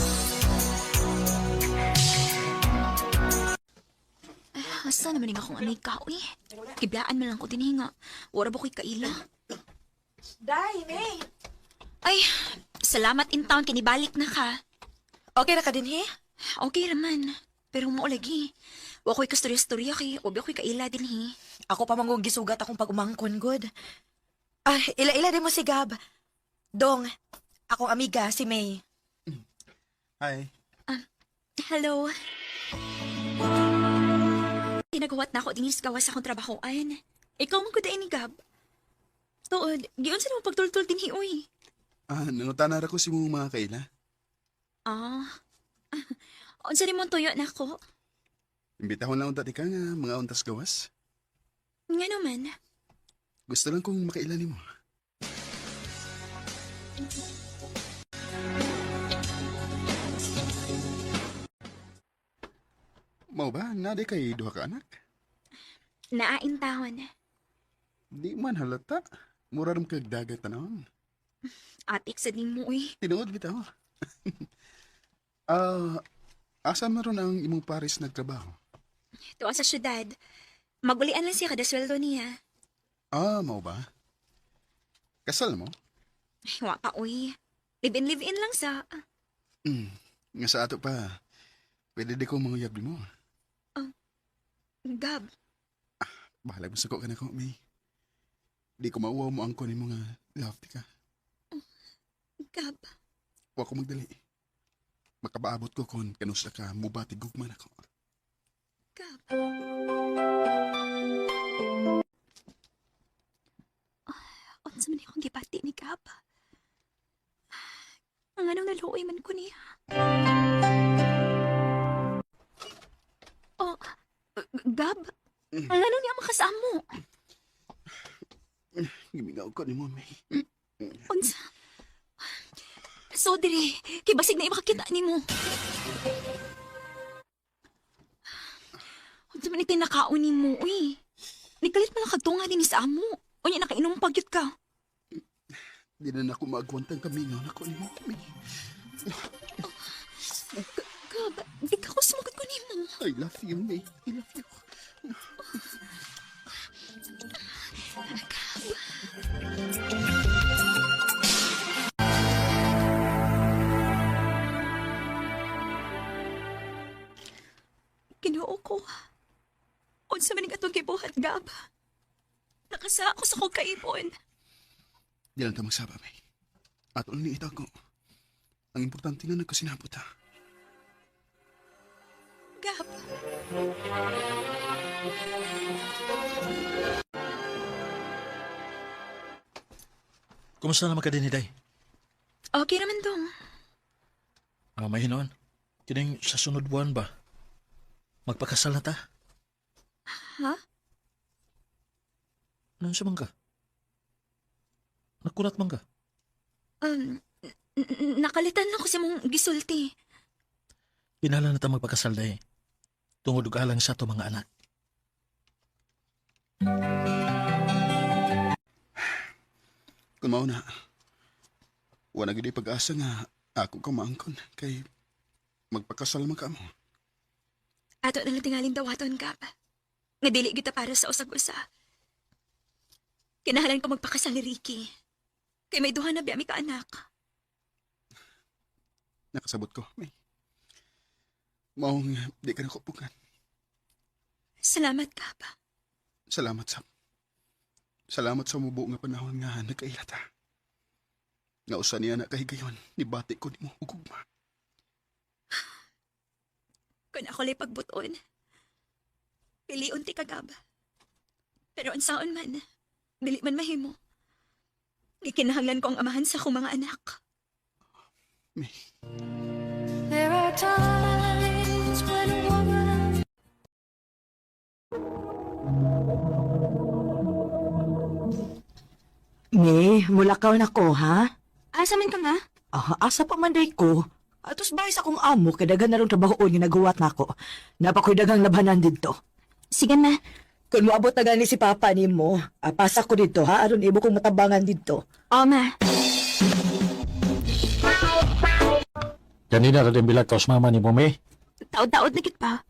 Ay, asa naman nga akong amika, uy. Kiblaan man lang ko dinhi nga. Wala ba ko'y kaila? Day, May! Ay, salamat in town, kinibalik na ka. Okay ra ka din, he? Okay raman. Pero mao lagi. Wa ko'y kastorya-storya kay wa ba ko'y kaila dinhi. Ako pa manggong gisugat akong pag-umangkon, good. Ah, ila-ila din mo si Gab. Dong, akong amiga, si May. Hi. Hello. Tinagawat na ako dinis gawas akong trabahoan. Ikaw man gud ni Gab. Tuod, giun sa mo pagtultol dinhi uy. Ah, nangutana ra ko si mong mga kaila. Ah. Unsa ni mong tuyo nako? Imbitahon lang unta ti ka nga mga untas gawas. Nga naman. Gusto lang kong makaila nimo. Mao ba? Nadi kay duha ka anak? Naain taon. Di man halata. Mura ram kag dagat tanawon. Atik sa nimo uy. Tinuod bitaw. Ah, asa man ron ang imong pares nagtrabaho? Tuwa sa syudad. Magulian lang siya kada sweldo niya. Ah, mao ba? Kasal mo? Ay, wa pa uy. Live-in live-in lang sa. Mm, nga sa ato pa. Pwede di ko manguyab mo. Gab, Bahala mo suko ka na ko, May. Di ko mauwaw mo ang kunin mo nga love ti ka. Gab. Wa ko magdali. Makabaabot ko kon kanus ka mubati gugma nako. Gab. Ah, unsa man akong gibati ni Gab? Ang anong naluoy man ko niya. Oh, Gab, ang ano niya makasamo? Gimingaw ko nimo, May. Unsa? So diri, kay basig na makakita nimo. Unsa man itay nakaon nimo, uy. Nikalit man lang kagtunga din sa amo. Unya nakainom pa gyud ka. Di na nako maagwantang kamingaw nako nimo, May. Gab, di ka ko sumugod ko nimo. I love you, May. I love you. Ginoo ko. Unsa man ning atong gibuhat, Gab? Nakasa ako sa kong kaipon. Di lang ta magsaba, May. Ato lang ni itago. Ang importante nga nagkasinabot ha. Gab. Kumusta naman ka din, Day? Okay naman dong. Ah, may hinoon. Kining sa sunod buwan ba? Magpakasal na ta? Ha? Ano sa mangga? Nagkulat mangga? Um, nakalitan na ko sa mong gisulti. Kinahanglan na ta magpakasal day. Tungod ug alang sa ato mga anak. Kung mao na, wala gid pag-asa nga ako ka maangkon kay magpakasal man ka mo. Ato na lang tingalin dawaton, Gab. Nga dili kita para sa usag-usa. Kinahalan ko magpakasal ni Ricky. Kay may duha na biya mi ka anak. Nakasabot ko, May. Maong di ka nakupukan. Salamat, Gab. Salamat sa Salamat sa mubo nga panahon nga nagkaila ta. Nga usa niya na kahigayon, nibati ko nimo og gugma. Kung ako lay pagbuton, piliun ti ka, Gab. Pero unsaon man, dili man mahimo. Gikinahanglan ko ang amahan sa akong mga anak. May, There are times May, mulakaw na ko, ha? Asa man ka, ma? Ah, asa pa man day ko. Atos bahay sa akong amo, kay daghan na rong trabahoon nga naguwat nako. Napakoy daghang labanan didto. Sige, ma. Kung moabot na gani si Papa nimo, pasa ko didto ha, aron imo kong matabangan didto. O, ma. Kanina ra din bilag ka sa mama ni Mome. Taod-taod na gid pa.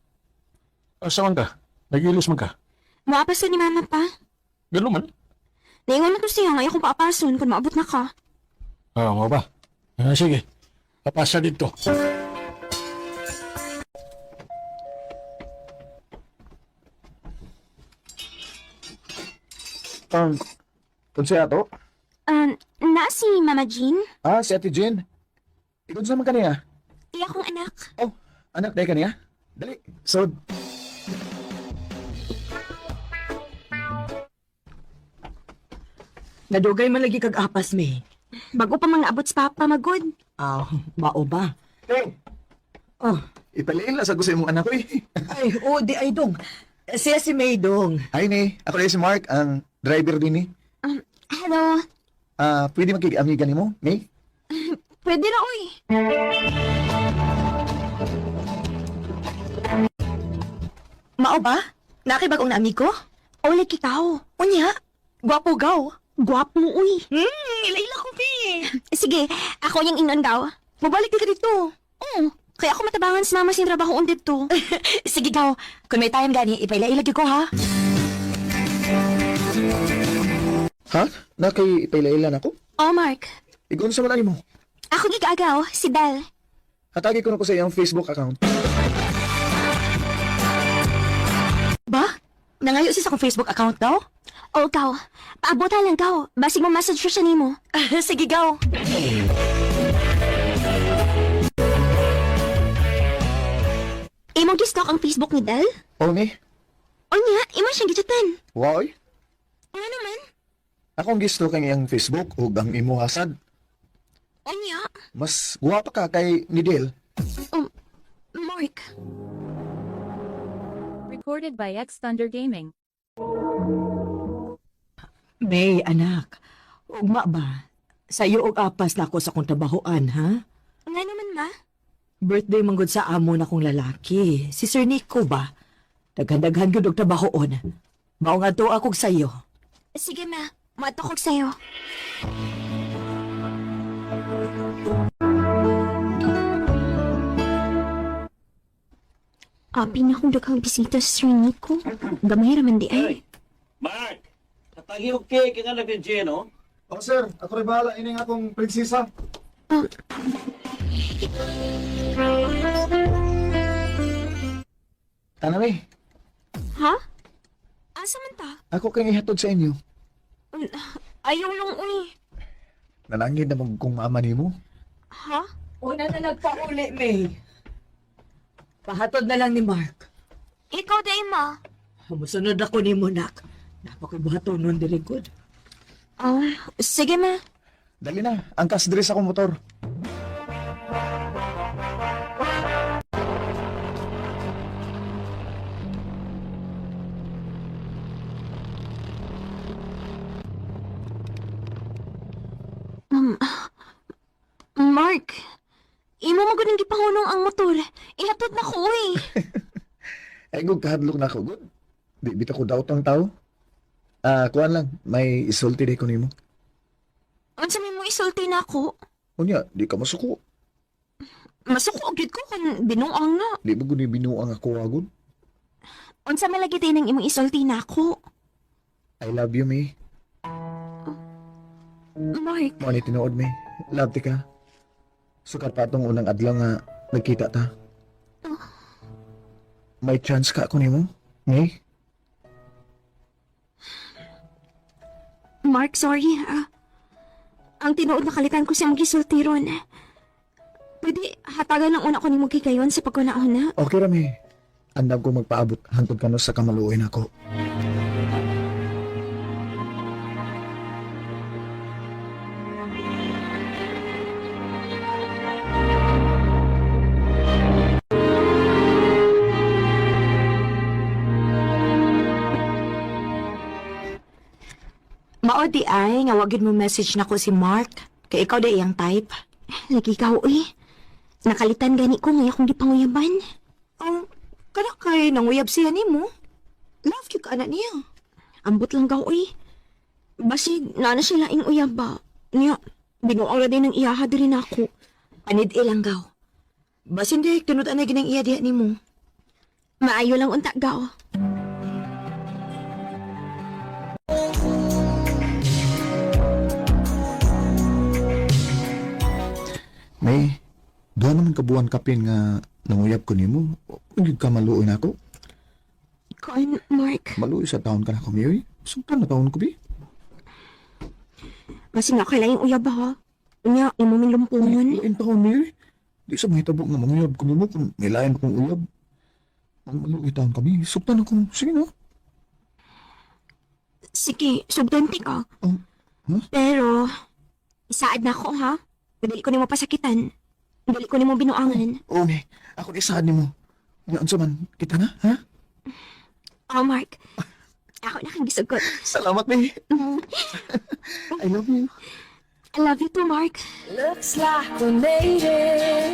Asa man ka? Nag-ilos man ka? Moapason ni mama pa. Ganun man. Naingon na to siya nga akong paapason kung maabot na ka. Ah, mo ba? Ah, sige. Papasa dito. Kung siya ato? Na si Mama Jean? Ah, si Ate Jean. Ikon sa man kaniya. Iya akong anak. Oh, anak day kaniya. Dali. So, Nadugay man lagi kag apas, May. Bago pa mga abot sa papa, magod. Ah, mao ba? hey, Oh, ipaliin lang sa gusto imong anak ko eh. ay, oh, di ay dong. Siya si May dong. Hi ni, ako na si Mark, ang driver din ni. Hello. Ah, pwede makig-amiga nimo, May? Pwede na, uy. Mao ba? Nakibag-ong na amigo? O, like ikaw. Unya, gwapo gaw. Gwapo, uy. Ila-ila ko, May. Sige, ako yung ingnon gaw. Mabalik di ka dito. Oo, kaya ako matabangan sa mama sin trabaho dito. Sige gaw, kung may time gani, ipaila-ila gyud ko ha. Ha? Na kay ipailailan ako? Oh, Mark. Igon sa man mo. Ako gigagaw, si Belle. Hatagi ko na ko sa iyang Facebook account. Ba? Nangayo siya sa akong Facebook account daw? O, gaw. Paabota lang gaw. Basig mo message siya nimo. Sige gaw. Imong gistalk ang Facebook ni Del? Oh, ni? O niya, imo siyang gichatan. Why? Ano naman? Akong gisto kang iyang Facebook ug ang imo hasad. O niya. Mas guwapa ka kay ni Del. Mark. Recorded by X Thunder Gaming. May, anak. Ugma ba? Sayo og apas na ako sa akong trabahoan, ha? Nga naman, ma. Birthday manggod sa amo na kong lalaki. Si Sir Nico ba? Daghan-daghan gyud og trabahoon. Mao nga to akog sayo. Sige, ma. Matukog sa'yo. Api na akong daghang bisita sa Sir Nico. Gamay raman di ay. Mark, katagi og cake ang anak ni Gino. Oh, sir, ako rin bahala ining akong prinsesa. Ah. Tanaway, Ha? Asa man ta? ako kang ihatod sa inyo. Ayaw lang, uy. Nalangin na mag kong mama nimo. Ha? Una na nagpauli, May. Pahatod na lang ni Mark. Ikaw day, ma. Musunod ako ni Monak. Napakabuhaton nun diri good. Ah, sige, ma. Dali na, angkas diri sa akong motor. Mark, imo mo gud gipahunong ang motor. Ihatod na ko, uy. Ay, gud kahadlok na ako, gud. Di bitaw ko daw tang tao. Ah, kuan lang, may isulti di ko nimo. Unsa may mo isulti na ako? Unya, di ka masuko. Masuko gyud ko kung binuang na. Di ba gud ni binuang ako agud? Unsa man lagi din ang imong isulti na ako? I love you, May. Mark, Mo ni tinuod, May. Love ti ka. Sukat pa atong unang adlaw nga nagkita ta. May chance ka ako nimo, May? Mark, sorry ha. Ang tinuod na kalitan ko sa imong gisulti ron. Pwede hatagan ang una ko nimo kikayon sa pagkuna-una. Okay ra, May. Andam ko magpaabot hangtod kano sa kamaluoy nako. Mao di ay nga wag gyud mo message nako si Mark. Kay ikaw di iyang type. Lagi ka, uy. Nakalitan gani ko nga akong gipanguyaban. Oh, kana kay nanguyab siya nimo. Love gyud ka anak niya. Ambot lang ka, uy. Basig, naa na siya laing uyab ba? Niya, binuang ra din ang iyaha diri nako. Anid ilang gaw. Basin di tinud anay ginang iya diha nimo. Maayo lang unta gaw. May, duha naman ka buwan kapin nga nanguyab ko nimo. Huwag ka maluoy na ako. Kon, Mark, Maluoy sa taon ka na ko, Mary. Sugtan na taon ko, bi. basig na kay laing uyab ba, ha? Niya, imo ming lumpungon. Lain taon, Mary. Di sa mahitabo nga manguyab ko nimo kung nilain akong uyab. Ang maluoy taon kami. Sugtan ako. Sige na. Sige, sugdan ti ka. Oh, huh? Pero, isaad na ako, ha? Dili ko nimo pasakitan. Dili ko nimo binuangan. Oo, May. Ako ni saan nimo. Nga unsa man kita na, ha? Oh, Mark. Ako na kang gisugot. Salamat, May. I love you. I love you too, Mark. Looks like we made it.